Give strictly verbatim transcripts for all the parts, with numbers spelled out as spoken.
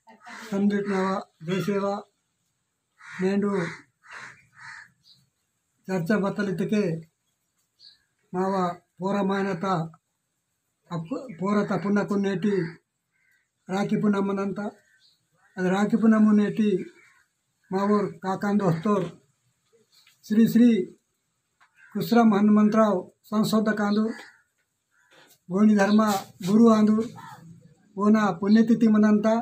समदिरकु नावा जय सेवा। नेंडु चर्चा बत्तल इत्तेके मावा पोरा मायनता अप्पु-, पोरा तपुनकु नेटी राखी पुनम मनंता। अद राखी पुनम नेटी मावोर काकान दोस्तोर श्री श्री कुसरम हनुमंतराव संशोधक आंदु, गोंडी धर्म गुरु आंदु, ओना पुण्यतिथि मनंता।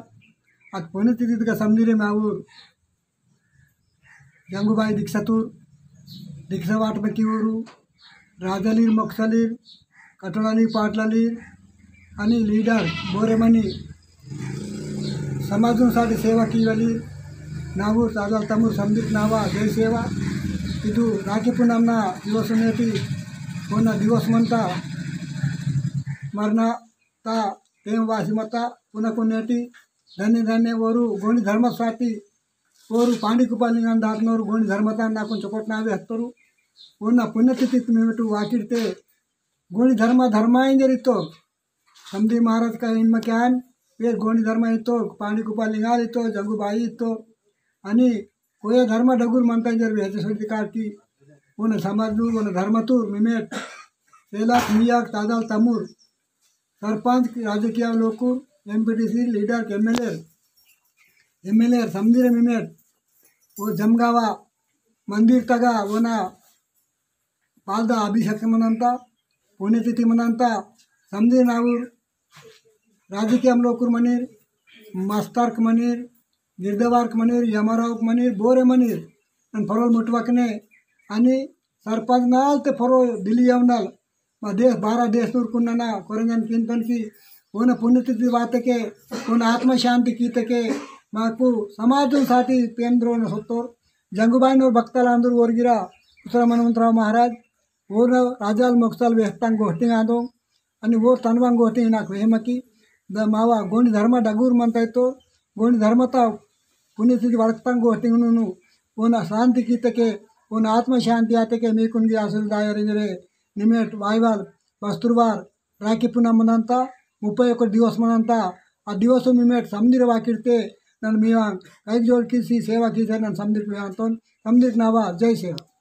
अद पुण्यतिथि का समदिरे मावोर जंगुबाई दीक्षातूर, दीक्षा वाट बकी ऊरू, राजालीर, मोक्सलीर, कटोलालीर, पाटलालीर, अनि leader बोरेमनी समाजुन साटी सेवा कीवालीर, नावूर ताजाल तमूर समदिरकु नावा जय सेवा। इदु राखी पुनमना दिवस नेटी, कोना दिवस मनता, मरना ता तेम वासी मता पुनकु नेटी धन्य धन्य वोरु गोंडी धर्म साटी वोरु पांडी कुपार लिंगान दातनोरु गोंडी धर्मता नाकुन चोकोट नावे हत्तोरु। ओना पुण्यतिथि मिमेट वाकिरते गोंडी धर्म धर्म इंजर इत्तो। समदी महाराज का इनमा क्यान वे गोंडी धर्म इत्तो, पांडी कुपार लिंगाल इत्तो, जंगू बाई इत्तो। अनि कोया धर्म डगुर मनता इंजर वे हते सोची कारकी। ओना समाज नूर, ओना धर्म तूर मिमेट सेलाक मियाक ताजाल तमूर सरपंच, राजकीय Lokur, MPTC, leader, MLA, MLA, समदिरे मिमेट, वो जमगावा मंदिर तगा, वो ना पालदा अभिषेक मनंता, पुण्यतिथि मनंता, समदिर नावुर, राजकीय लोकुर मनीर, मास्तरक मनीर, गिरदवारक मनीर, यमरावक मनीर, बोरे मनीर, अन फरोल मुटवकने, अनि सरपंच नाल ते फरो दिल्ली यवनाल, मा देश, बारा देश नूर कुन्नना, कोरंजन किंतन की, ओन पुण्यतिथि वातके, ओन आत्म शांति कीतके, माकु समाजन साटी पेंद्रोन सत्तोर, जंगुबाई नूर भक्तल आंदुर ओरगिरा, कुसरम हनुमंतराव महाराज, ओर राजाल मोक्साल वेहतांग गोष्टिंग आंदो, अनि ओर तनवांग गोष्टिंग नाक वेहमकी, द मावा गोंडी धर्म डगूर मंता इत्तो, गोंडी धर्मता पुण्यतिथि वड़कतांग गोष्टिंग नुनु, ओन शांति कीतके, ओन आत्म शांति आतके, मीकुन गी आशीर्वाद आयर इंजरे, निमेट वाईवाल, बस्तुरवार, राखी पुनम मनंता, मुप्पै ओक दिवस मनंता, आ दिवस मिमेट समदिर वाकिरते, नन मीवांग, कैक जोड़ किसी सेवा कीसे नन समदिर कुयांतोन, समदिर नावा, जय सेवा।